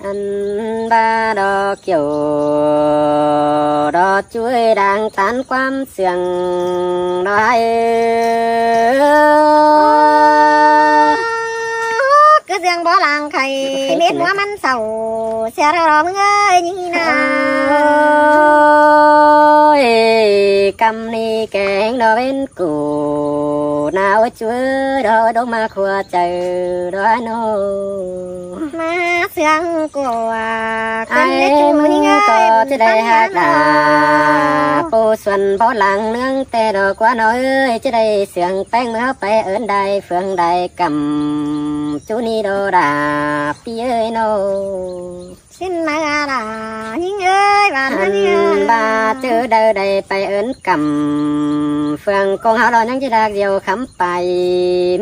ອັນວ່າດອກກຽວ ດອກຈຸ້ຍດ່າງຕານຄວາມເຊື່ອງ ດອກໄຮ ຄືເຊື່ອງບໍ່ລາງໄຂ່ ເມັດຫົວມັນເສົ້າ ເສຍເທື່ອດອກເອີຍນີ້ນາ ໂອ້ຍ ກຳນີ້ແກງດອກເວັນ ກູໜາວເຈີດອກດົງມາຂົວເຈີດອກໂນ ມາເຊື່ອງກວາ ໄອ້ເອີຍ ກໍຈະໄດ້ຮັກດາ ປູສວນບໍ່ຫຼັງເນື່ອງແຕ່ດອກກວານ້ອຍເອີຍ ຈະໄດ້ເຊື່ອງແປ້ງເມື່ອເຮົາໄປເອີ້ນໄດ້ເຟືອງໄດ້ກຳ ຈຸນີ້ດອກດາ ປີເອີຍໂນ. ຊິນມາລາຍິງເອີຍ ບາດ ອັນວ່າເຈີເດີໄດ້ໄປເອີ້ນກຳ ເຟືອງກົງເຮົາດອກຍັງຊິດາກດຽວຄຳໄປ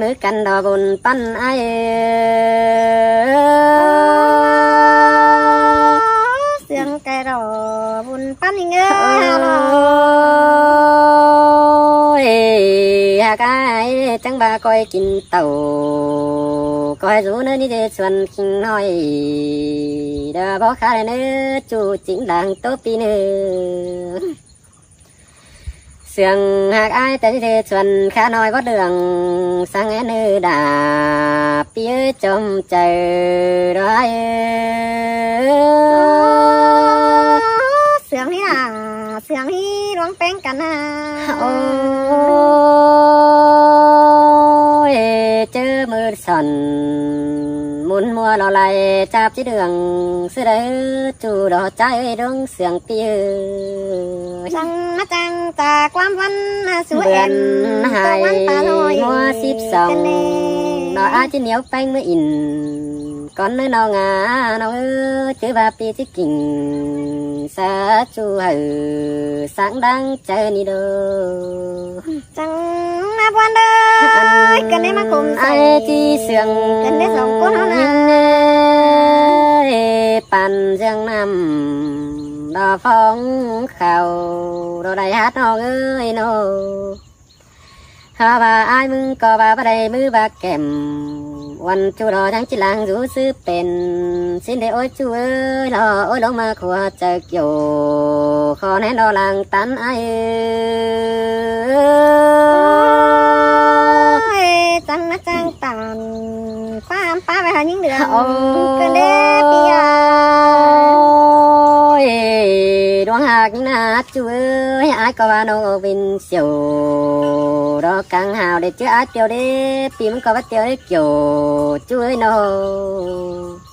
ມືກັນດອກບຸນປັນອ້າຍເອີຍ ເຊື່ອງແຕ່ດອກບຸນປັນຍິງເອີຍ ໂອ້ຍ ຫາກອ້າຍຈັ່ງວ່າກ້ອຍກິນເຕົ້າ ກໍໃຫ້ສູເນີນີ້ເດຊວນ ຄິງນ້ອຍ ດາບໍ່ຂາຍເນີ ຈູຈິງດັງໂຕປີເນີ ເຊື່ອງຫາກອ້າຍແຕ່ເດຊວນ ຂ້ານ້ອຍບໍ່ເລື່ອງ ສັງແອເນີດາ ປີເອີຍຈອມໃຈດອກອ້າຍເອີຍ ເຊື່ອງນີ້ນາ ເຊື່ອງນີ້ລວງແປ້ງກັນນາ ໂອ້ຍ ເຈີມື ສອນ ໝຸນມົວລໍໄລ່ຈັບຈີເດືອງ ສະເດີຈູດອກໃຈດວງເຊື່ອງປີເອີຍ ຈັ່ງມາຈັ່ງຈາກຄວາມວັນນາສູ່ແອນ ເບືອນຫາຍ ຕົກວັນຕານ້ອຍ ຫົວສິບສອງ ເປັນແນ່ ດອກອາຈິນໜຽວແປ້ງເມືອອິນ ກ່ອນເນີນ້ອງອານ້ອງເອີຍ ຈື່ວ່າປີຈິກິງ ສາຈູໃຫ້ສັງດັງໃຈນີ້ເດີ. ຈັ່ງມາບວນເດີ ອັນກໍໄດ້ມາຄົມໃສ່ ອ້າຍຈີເຊື່ອງ ກັນໄດ້ສອງຄົນເທົ່ານັ້ນ ເອີຍ ປັນເຊື່ອງນ້ຳດອກຟອງເຂົ້າ ດອກໄດ້ຮັດນ້ອງເອີຍໂນ ຫາວ່າອ້າຍມຶງກໍວ່າບໍ່ໄດ້ມືວ່າແກ້ມ ວັນຈູດອກຍັງຈິລາງຢູ່ຊື່ເປັນ ຊິນເດໂອຍຈູເອີຍ ລໍໂອຍລົງມາຂົວໃຈ ໂກ ຂໍແນນດອກຫຼັງຕັນອ້າຍເອີຍ ຈັ່ງມາຈັ່ງຕັນ ຄວາມປ້າໄວ້ຫາຍິງເດືອງ ໂອ້ຍ ເກີນເດ້ປີອາຍ ດວງຫາກຍິງນາຈູເອີຍ ອ້າຍກໍວ່ານ້ອງອອກວິນສຽວ ດອກກາງຫາວເດ້ເຈີອ້າຍປຽວເດ້ ປີມັນກໍວ່າຕຽວເດ້ ໂກ ຈູເອີຍນ້ອງ